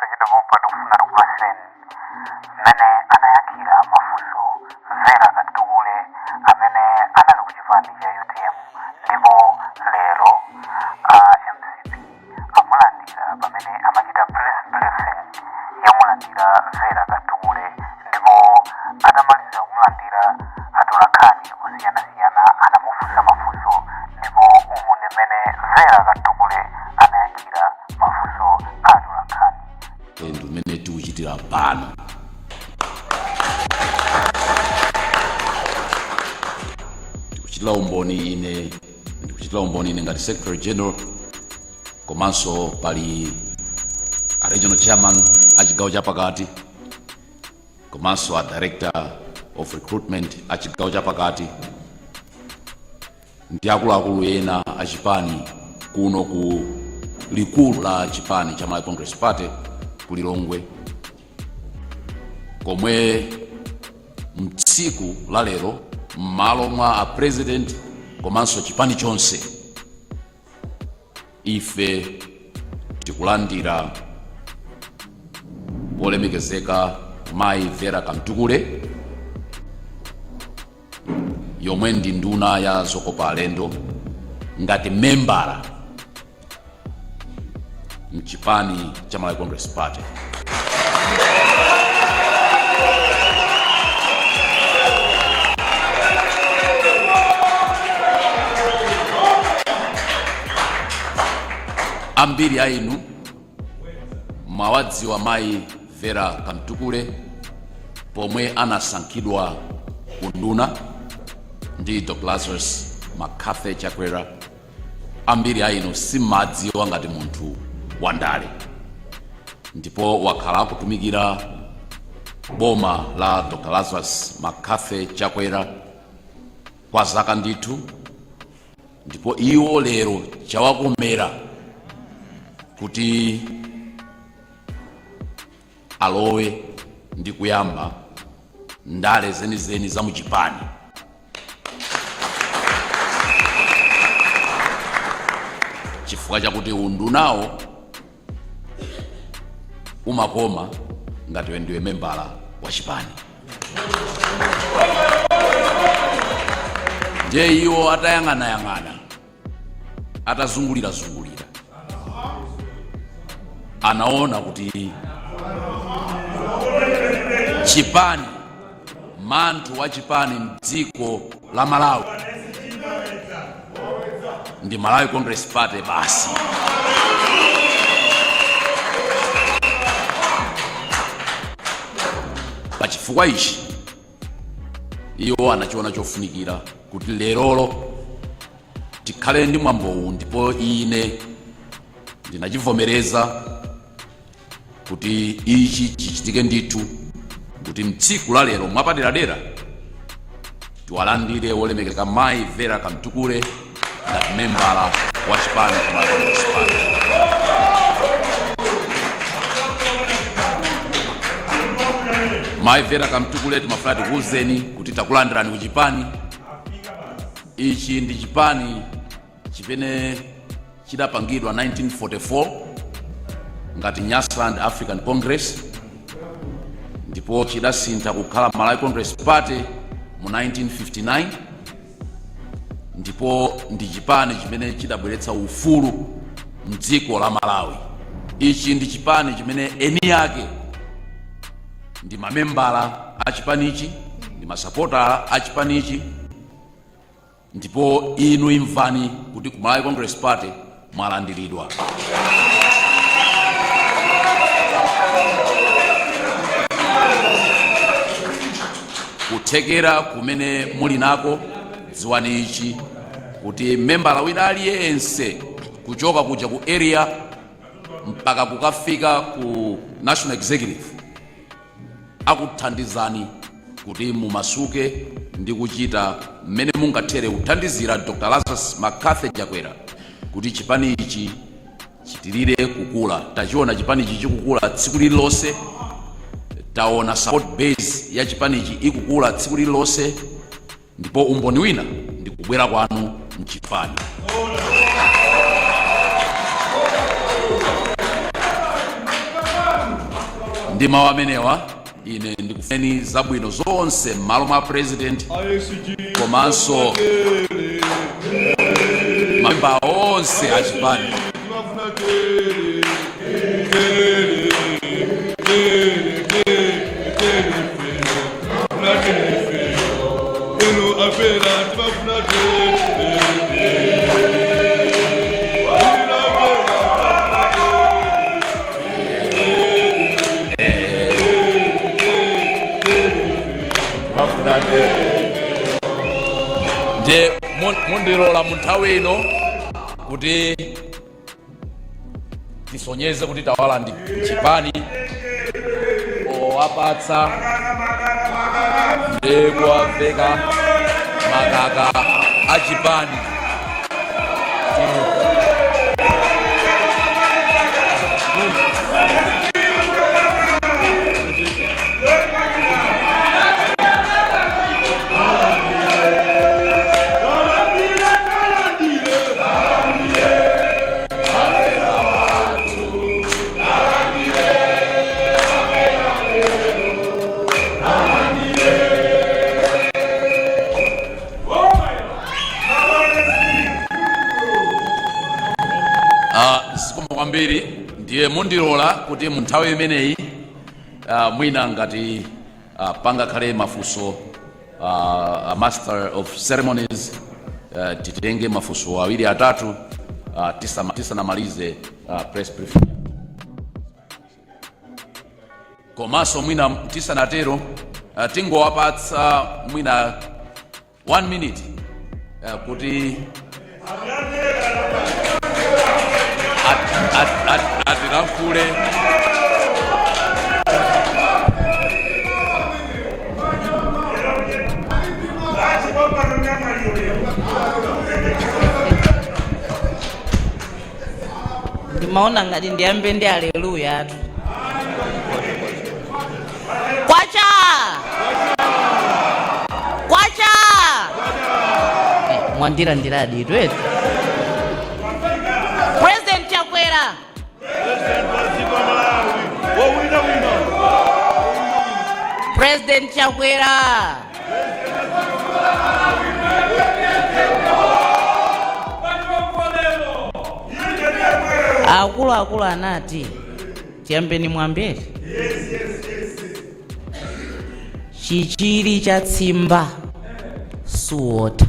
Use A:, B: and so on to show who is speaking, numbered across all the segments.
A: Posachedwa pompa tikufuna tikupatsireni mmene anayankhira mafunso Vera Kamtukule amene anali ku chipani cha UTM ndipo lero a MCP amulandira pamene amachita press briefing yomulandira Vera Kamtukule ndipo atamaliza kumulandira atolankhani osiyanasiyana anamufunsa mafunso ndipo umu ndi mmene Vera Kamtukule anayankhira mafunso a atolankhani.
B: Ndi umene tikuchitira pano. Ndikuchitira umboni ine, ndikuchitira umboni ine ngati Secretary General, komanso pali a regional chairman a chigawo chapakati, komanso a director of recruitment a chigawo chapakati ndi akuluakulu ena a chipani kuno ku likulu la chipani cha Malawi Congress Party ku Lilongwe, komwe mtsiku la lero m'malo mwa a president komanso chipani chonse ife tikulandira wolemekezeka Mayi Vera Kamtukule, yomwe ndi nduna ya zokopa alendo, ngati membala mchipani cha Malawi Congress Party. Ambiri a inu mwawadziwa Mayi Vera Kamtukule pomwe anasankhidwa unduna ndi Dr. Lazarus McCarthy Chakwera. Ambiri a inu simmadziwa ngati munthu wandale, ndipo wakhala akutumikira boma la Dr. Lazarus McCarthy Chakwera kwa zaka ndithu, ndipo iwo lero chawakomera kuti alowe ndi kuyamba ndale zenizeni za muchipani. Chifukwa chakuti undunawo umakoma ngati ndiwe membala wa chipani. Ndiye iwo atayang'anayang'ana, atazungulirazungulira, anaona kuti chipani, manthu wa chipani mdziko la Malawi ndi Malawi Congress Party basi. Pachifukwa ichi iwo anachiona chofunikira kuti lerolo tikhale ndi mwambowu, ndipo ine ndinachivomereza kuti ichi chichitike ndithu, kuti mtsiku la lero mwapaderadera tiwalandire wolemekezeka Mayi Vera Kamtukule ngati membala wa chipani cha Malawi Congress Party. Mayi Vera Kamtukule, timafuna tikuwuzeni kuti takulandirani ku chipani ichi. Ndi chipani chimene chidapangidwa 1944 ngati Nyasaland African Congress, ndipo chidasintha kukhala Malawi Congress Party mu 1959, ndipo ndi chipani chimene chidabweretsa ufulu mdziko la Malawi. Ichi ndi chipani chimene eni ake ndi mamembala a chipanichi, ndi masapota a chipanichi, ndipo inu imvani kuti ku Malawi Congress Party mwalandiridwa. Kuthekera kumene muli nako, dziwani ichi kuti membala wina aliyense kuchoka kuja ku area mpaka kukafika ku national executive akuthandizani kuti mumasuke ndi kuchita mmene mungathere kuthandizira Dr. Lazarus McCarthy Chakwera kuti chipani ichi chitirire kukula. Tachiona chipani ichi chikukula tsiku lililonse, taona support base ya chipani ichi ikukula tsiku lililonse, ndipo umboni wina ndi kubwera kwanu mchipani. Ndi mawu amenewa, ine ndikufuneni zabwino zonse m'malo mwa President komanso mamemba onse a chipani. Nde mundilola mu nthawi ino kuti tisonyeze kuti tawala ndi chipani powapatsa ndi kuwaveka makaka a chipani. Zikomo kwambiri. Ndiye mundilola kuti mu nthawi imeneyi, mwina ngati pangakhale mafunso, a master of ceremonies, titenge mafunso awiri atatu tisanamalize press briefing. Komanso mwina tisanatero, tingowapatsa mwina one minute kuti atilankhule.
C: Ndimaona ngati ndiyambe ndi aleluya atu. Kwacha kwacha! Mwandilandiradi twetu, President Chakwera. President Chakwera, akuluakulu anati tiyambeni mwambere chichiri cha tsimba suwotha.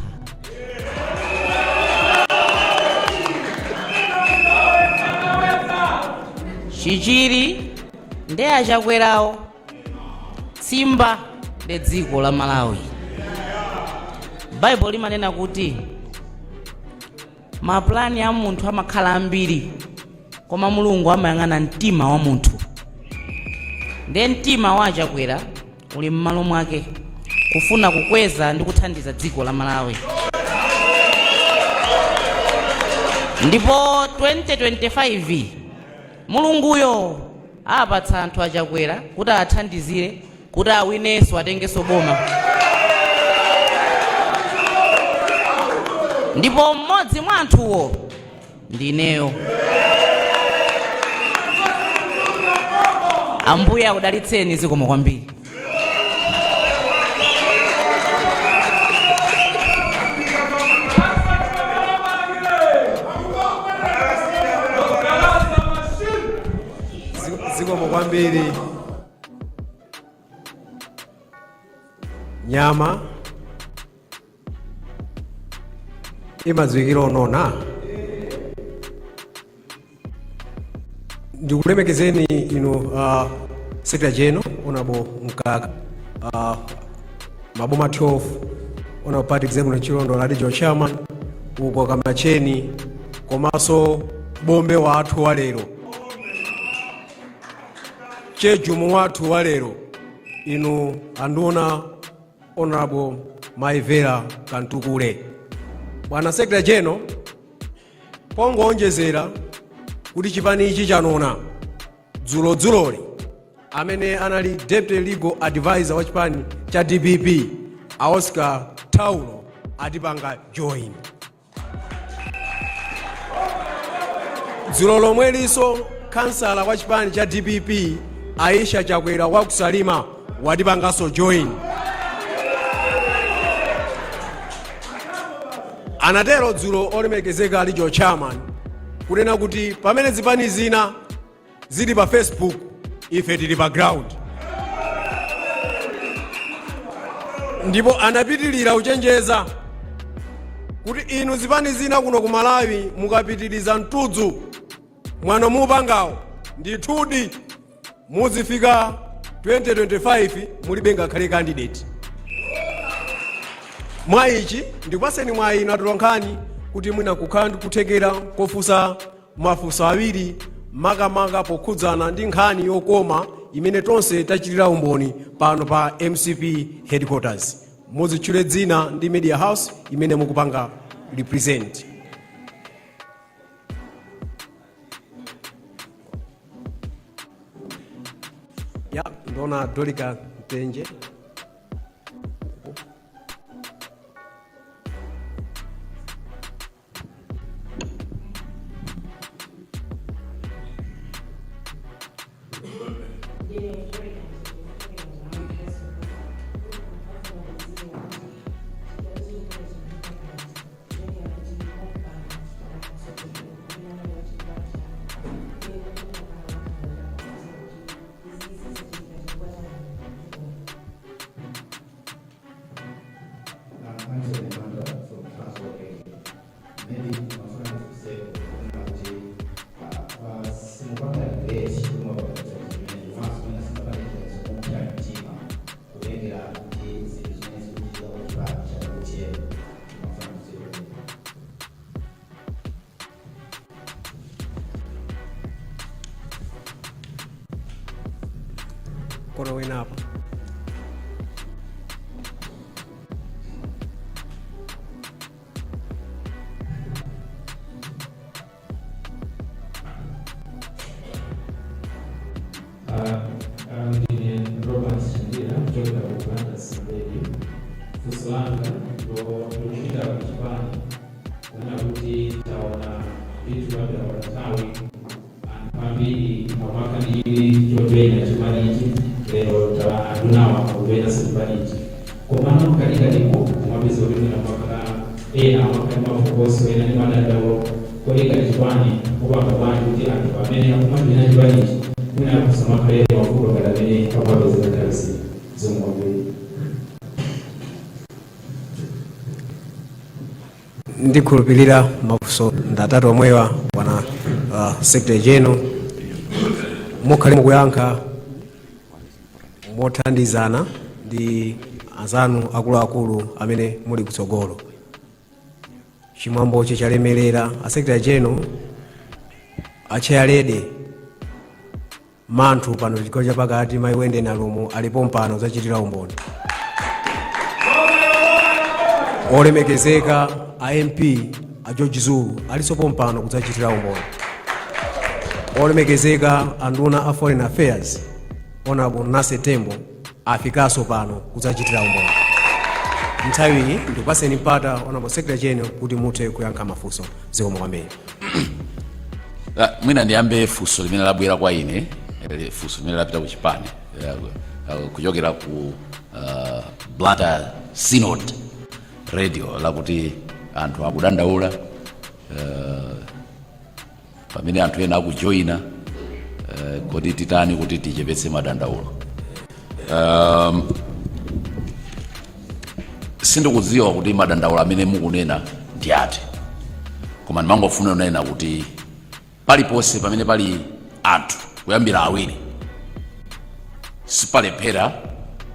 C: Chichiri ndi aChakwerawo, tsimba ndi dziko la Malawi. Baibulo limanena kuti mapulani a munthu amakhala ambiri, koma Mulungu amayang'ana mtima wa munthu. Ndiye mtima wa aChakwera uli m'malo mwake, kufuna kukweza ndi kuthandiza dziko la Malawi. Ndipo 2025 Mulunguyo apatsa anthu aChakwera kuti athandizire kuti awinenso, atengenso boma. Ndipo mmodzi mwa anthuwo ndineyo. Ambuye akudalitseni. Zikomo kwambiri.
D: Zikomo kwambiri. Nyama imadziwikira onona. Ndikulemekezeni inu Secretary General Honorable Mkaka, maboma 12, Honorable Patrick Zebulon Chilondo, la regional chairman uko Kamacheni, komanso bombe wathu wa lero, chejumu wathu wa lero, inu anduna Honorable Maivera Kantukule. Bwana Secretary General, pongoonjezera kuti chipani ichi chanona, dzulodzuloli amene anali deputy legal advisor wa chipani cha DPP, a Oscar Taulo, atipanga join dzulo lomwelinso. Kansala wa chipani cha DPP Aisha Chakwera wa ku Salima watipanganso join. Anatero dzulo olemekezeka regional chairman kunena kuti pamene zipani zina zili pa Facebook, ife tili pa ground. Ndipo anapitilira kuchenjeza kuti inu zipani zina kuno ku Malawi, mukapitiliza mtudzu mwano mupangawo, ndithudi muzifika 2025 mulibe ngakhale candidate. Mwa ichi ndikupaseni mwayi inu atolankhani kuti mwina kukhala ndi kuthekera kofunsa mafunso awiri, makamaka pokhudzana ndi nkhani yokoma imene tonse tachitira umboni pano pa MCP headquarters. Muzitchule dzina ndi media house imene mukupanga represent. Ya, ndona Dorika Mtenje.
E: Anthony Manda from Transworld Radio. Maybe mafuna ndifunse kunena kuti simupanga regret kumapanga zimene komanso mwina simupanga zomupsa mtima kutengera ndi zinthu zimene zikuchitika ku chipani cha UTM? Mafuna ndifunse.
D: Kono wina apa.
F: Ndine Robert Chandira kuchokera ku Blantyre Radio. Funso langa ndikupita ku chipani, kunena kuti taona ndithu kuyambira pa nthawi anthu ambiri akumakhala ndi chidwi chojoyina chipanichi. Lero andunawa akujoyinanso chipanichi, komano mkatikatimo kumapeza kuti mwina kumakhala ena amakhala ndi mafokoso, ena ndi madandaulo. Kodi ngati chipani mupanga bwanji kuti anthu amene akumajoyina chipanichi mwina kusamakhale mavuto ngati amene akumapezeka nthawi zina? Zikomo kwambiri.
D: Ndikhulupirira mafunso ndatatu omwewa, bwana secretary general, mukhale mukuyankha mothandizana ndi anzanu akuluakulu amene muli kutsogolo. Chimwambochi chalemerera. A secretary general, a chairlady manthu pano chigawo chapakati, mayi Wende Nalumo, alipo mpano zachitira umboni. Olemekezeka a MP a George Zulu alisopo mpano kudzachitira umboni. Olemekezeka a nduna a foreign affairs, Honorable Nancy Tembo, afikanso pano kudzachitira umboni. Nthawi iyi ndikupaseni mpata, Honorable Secretary General, kuti muthe kuyankha mafunso. Zikomo kwambiri.
B: Mwina ndiyambe funso limene labwera kwa ine, funso limene lapita ku chipani kuchokera ku Blantyre Synod Radio, lakuti anthu akudandaula pamene anthu ena akujoyina, kodi titani kuti tichepetse madandaulo? Sindikudziwa kuti madandaulo amene mukunena ndi ati, koma ndimangofuna kunena kuti paliponse pamene pali anthu kuyambira awiri sipalephera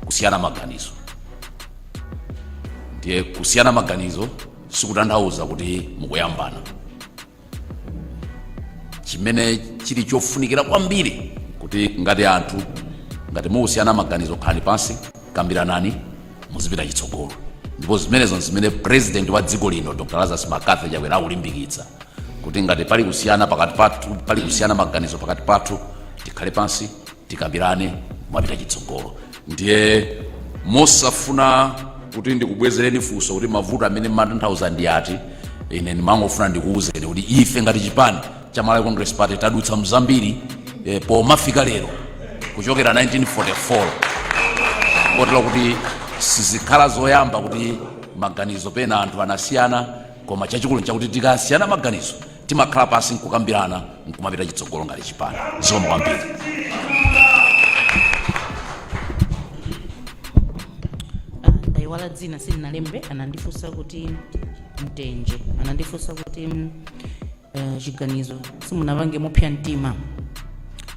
B: kusiyana maganizo. Ndiye kusiyana maganizo sikutanthauza kuti mukuyambana. Chimene chili chofunikira kwambiri kuti ngati anthu, ngati mukusiyana maganizo, khalani pansi, kambiranani, muzipita chitsogolo. Ndipo zimenezo zimene president wa dziko lino, Dr Lazarus McCarthy Chakwera, akulimbikitsa kuti ngati pali kusiyana pakati pathu, pali kusiyana maganizo pakati pathu, tikhale pansi, tikambirane, kumapita chitsogolo. Ndiye mosafuna kuti ndikubwezereni funso kuti mavuto amene mmatanthauza ndi ati, ine ndimangofuna ndikuwuzeni kuti ife ngati chipani cha Malawi Congress Party tadutsa mzambiri pomafika lero. Kuchokera 1944, kotero kuti sizikhala zoyamba kuti maganizo pena anthu anasiyana, koma chachikulu nchakuti tikasiyana maganizo timakhala pasi nkukambirana nkumapita chitsogolo ngati chipani. Zikomo kwambiri.
C: Ah, ndayiwala dzina, sindinalembe. Anandifunsa kuti Mtenje anandifunsa kuti chiganizo simunapange mopsa mtima.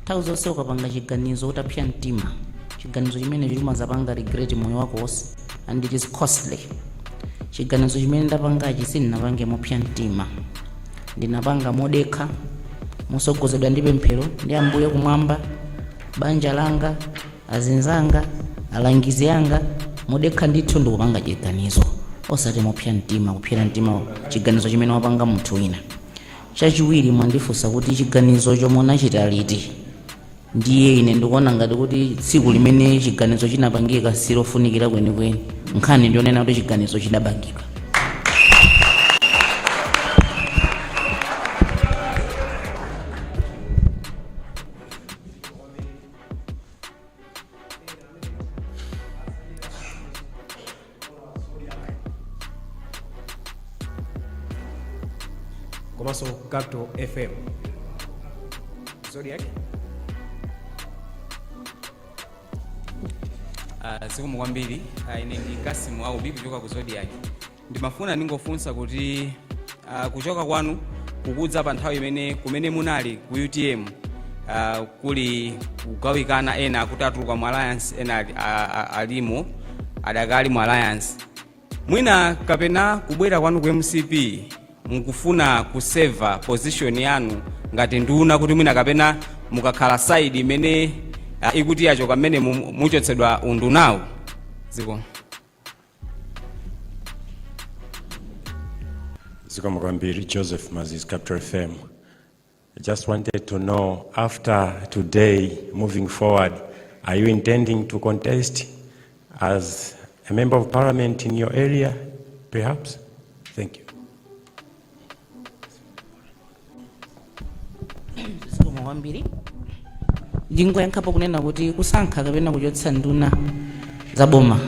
C: Nthawi zonse ukapanga chiganizo utapsa mtima, chiganizo chimene chimazapanga regret moyo wako wonse and it is costly. Chiganizo chimene ndapangachi sindinapange mopsa mtima, ndinapanga modekha, mosogozedwa ndi pemphero ndi Ambuye kumwamba, banja langa, azinzanga, alangizi anga. Modekha ndithu ndikupanga chiganizo, osati mopsa mtima, kupsera mtima chiganizo chimene wapanga munthu wina. Chachiwiri, mwandifunsa kuti chiganizo chomwe unachita liti. Ndiye ine ndikuona ngati kuti tsiku limene chiganizo chinapangika silofunikira kwenikweni. Nkhani ndionena kuti chiganizo chidapangika.
D: Komanso Capital FM, Zodiak.
G: Zikomo kwambiri. Ine ndi Kasimu Aubi kuchoka ku Zodiak. Ndimafuna ndingofunsa kuti kuchoka kwanu kukudza pa nthawi imene kumene munali ku UTM kuli kugawikana, ena akuti atuluka mu alliance, ena alimo adakali mu alliance. Mwina kapena kubwera kwanu ku MCP mukufuna kuseva position yanu ngati nduna, kuti mwina kapena mukakhala side imene ikuti yachoka mmene muchotsedwa undunawo? Zikomo.
H: Zikomo kwambiri. Joseph Maziz, Capital FM. I just wanted to know, after today, moving forward, are you intending to contest as a member of parliament in your area, perhaps? Thank you.
C: Zikomo kwambiri. Ndingoyankhapo kunena kuti kusankha kapena kuchotsa nduna za boma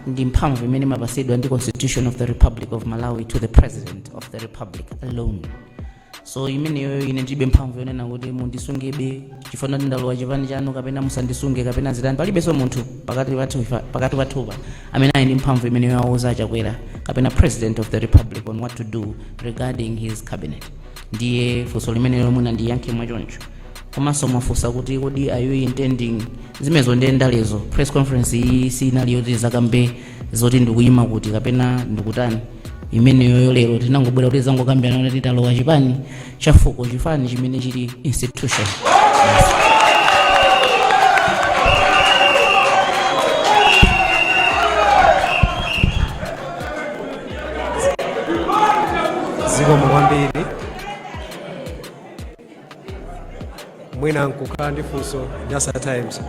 C: ndi mphamvu imene imapasidwa ndi Constitution of the Republic of Malawi to the President of the Republic alone. So imeneyo ine ndilibe mphamvu yonena kuti mundisungebe chifukwa ndalowa chipani chanu, kapena musandisunge, kapena zitani. Palibenso munthu pakati pathupa amene ali ndi mphamvu imeneyo yowauza Chakwera kapena President of the Republic on what to do regarding his cabinet. Ndiye funso limenelo mwina ndiyankhe mwachoncho. Komanso mwafunsa kuti kodi are you intending, zimenezo ndiye ndalezo. Press conference iyi sinali yoti zakambe zoti ndikuyima kuti kapena ndikutani. Imeneyo lero tinangobwera kuti zangokambirana kuti talowa chipani cha fuko, chipani chimene chili institution.
D: Zikomo kwambiri. Mwina nkukhala ndi funso, Nyasa Times.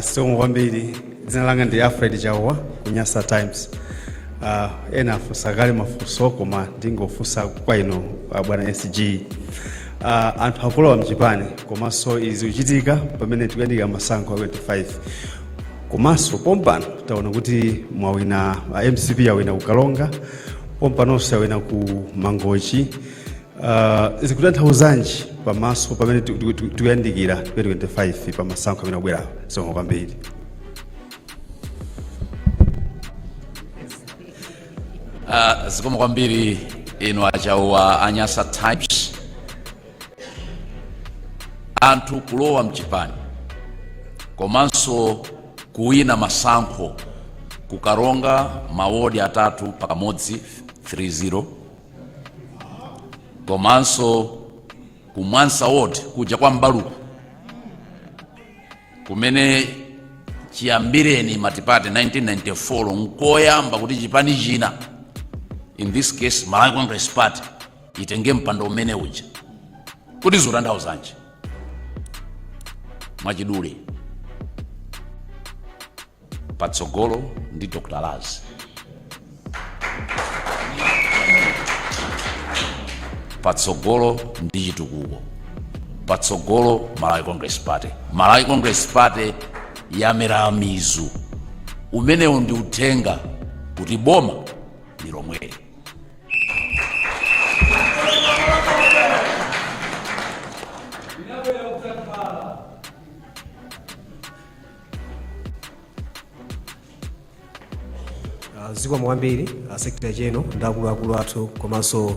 E: Zikomo kwambiri. Dzina langa ndi Alfred Chawa ku Nyasa Times. Ena afunsa kale mafunso, koma ndingofunsa kwa inu bwana SG. Anthu akulowa mchipani, komanso izi zikuchitika pamene tikuyandikira masankho a 25, komanso pompano taona kuti mwawina, MCP yawina ku Karonga, pompanonso yawina ku Mangochi. Zikutanthauzanji pamaso pamene tikuyandikira 2025 pa masankho amene akubwerawo? Zikomo kwambiri.
B: Zikomo kwambiri inu aChauwa a Nyasa Times. Anthu kulowa mchipani komanso kuwina masankho kuKaronga mawodi atatu pakamodzi 3-0, komanso ku Mwansa ward kuja kwa Mbaluku kumene chiyambireni multiparty 1994 nkoyamba kuti chipani china, in this case Malawi Congress Party, itenge mpando umene uja, kuti zikutanthauzanji? Mwachidule, patsogolo ndi Dr Laz. Patsogolo ndi chitukuko, patsogolo Malawi Congress Party. Malawi Congress Party yamera mizu. Umenewu ndi uthenga kuti boma ndi lomweli.
D: Zikomo kwambiri a secretary general ndi akuluakulu athu komanso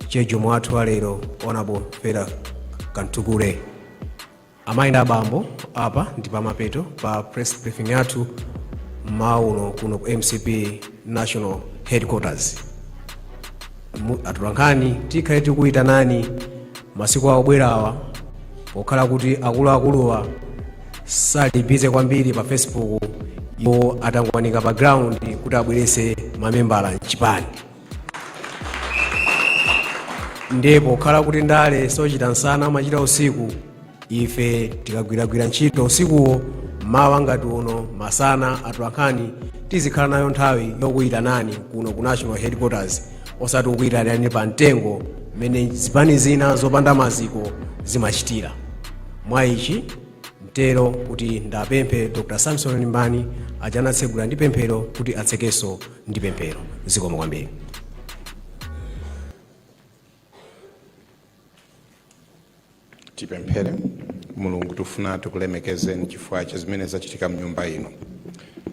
D: chejomo wathu walero, Honorable Vera Kantukule. Amayi ndi abambo, apa ndi pamapeto pa press briefing yathu mmawa uno kuno ku MCP National Headquarters. Atolankhani tikhale tikuyitanani masiku akubwerawa, pokhala kuti akuluakuluwa sali busy kwambiri pa Facebook, iwo atangwanika pa ground kuti abwerese mamembala mchipani. Ndiye pokhala kuti ndale sochita msana, amachita usiku, ife tikagwiragwira ntchito usikuwo, mawa ngati uno masana atolankhani tizikhala nayo nthawi yokuyitanani kuno ku National Headquarters, osati kukuyitanani pa mtengo mmene zipani zina zopanda maziko zimachitira. Mwa ichi mtero kuti ndapemphe Dr Samson Limbani aja anatsegula ndi pemphero kuti atsekenso ndi pemphero. Zikomo kwambiri.
I: Tipemphere. Mulungu, tifuna tikulemekezeni chifukwa cha zimene zachitika mnyumba ino.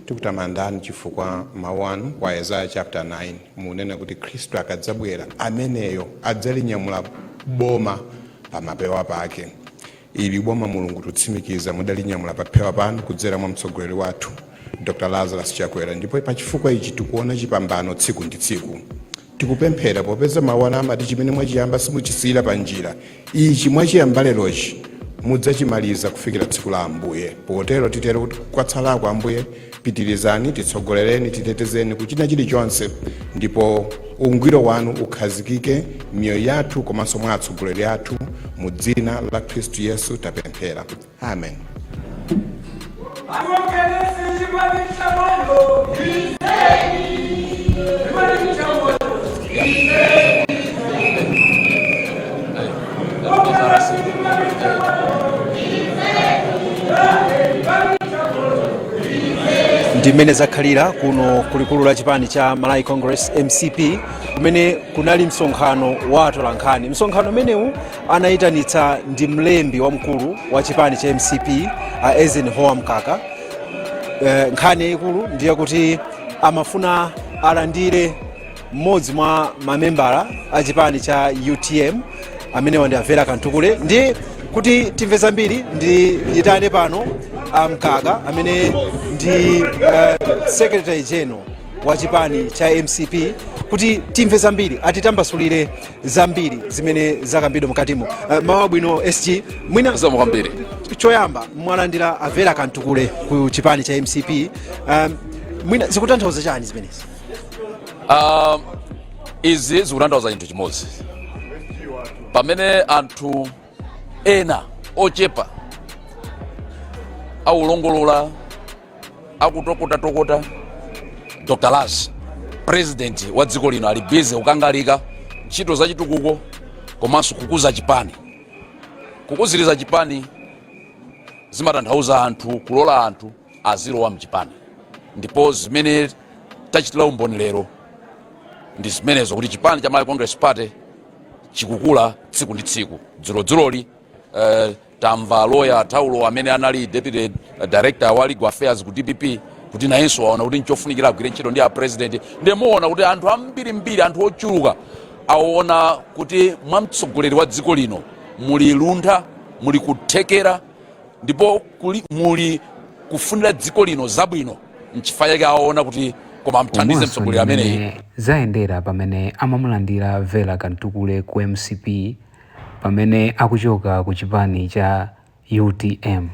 I: Tikutamandani chifukwa mawu anu kwa Yesaya chapter 9 munena kuti Khristu akadzabwera, ameneyo adzalinyamula boma pa mapewa pake. Ili boma, Mulungu, tutsimikiza mudalinyamula pa phewa panu kudzera mwa mtsogoleri wathu Dr Lazarus Chakwera, ndipo pachifukwa ichi tikuona chipambano tsiku ndi tsiku. Tikupemphera, popeza mawu anu amati chimene mwachiyamba simuchisiyira pa njira, ichi mwachiyamba lerochi mudzachimaliza kufikira tsiku la Ambuye. Potero titero kuti kwatsalako, Ambuye, pitirizani, titsogolereni, titetezeni kuchina chilichonse, ndipo ungwiro wanu ukhazikike m'miyoyo yathu komanso mwa atsogoleri athu. Mu dzina la Khristu Yesu tapemphera, amen.
J: Atiwokelese chipani cha moyo. Chipani cha moyo. Atiwokelese chipani cha moyo. Chipani cha moyo.
K: Ndi mmene zakhalira kuno kulikulu la chipani cha Malawi Congress, MCP, kumene kunali msonkhano wa atolankhani. Msonkhano umenewu anayitanitsa ndi mlembi wamkulu wa chipani cha MCP, a Eisenhower Mkaka. Nkhani yayikulu ndiye kuti amafuna alandire mmodzi mwa mamembala a chipani cha UTM, amenewa ndi a Vera Kantukule. Ndi kuti timve zambiri, ndiyitane pano a Mkaka amene ndi secretary general wa chipani cha MCP kuti timve zambiri, atitambasulire zambiri zimene zakambidwa mkatimo. Mawu abwino, SG. Mwina
B: Zikomo kwambiri.
K: choyamba, mwalandira a Vera Kantukule ku chipani cha MCP. Mwina zikutanthauza chani zimenezi?
B: Izi zikutanthauza chinthu chimodzi: pamene anthu ena ochepa aulongolola, akutokotatokota, Dr Laz, president wa dziko lino, ali busy kukangalika ntchito zachitukuko komanso kukuza chipani. Kukuziriza chipani zimatanthauza anthu kulola anthu azilowa mchipani, ndipo zimene tachitira umboni lero ndi zimenezo, kuti chipani cha Malawi Congress Party chikukula tsiku ndi tsiku. Dzulodzuloli tamva loya Taulo amene anali deputy director wa legal affairs ku DPP kuti nayenso waona kuti nchofunikira agwire ntchito ndi a president. Ndiye muona kuti anthu ambirimbiri, anthu ochuluka aona kuti mwa mtsogoleri wa dziko lino muli luntha, muli kuthekera, ndipo muli kufunira dziko lino zabwino. Nchifukwa chake aona kuti koma amthandize
A: Umonso
B: mtsogoleri ameneyi.
A: Ndimene zayendera pamene amamulandira Vera Kantukule ku MCP pamene akuchoka ku chipani cha UTM.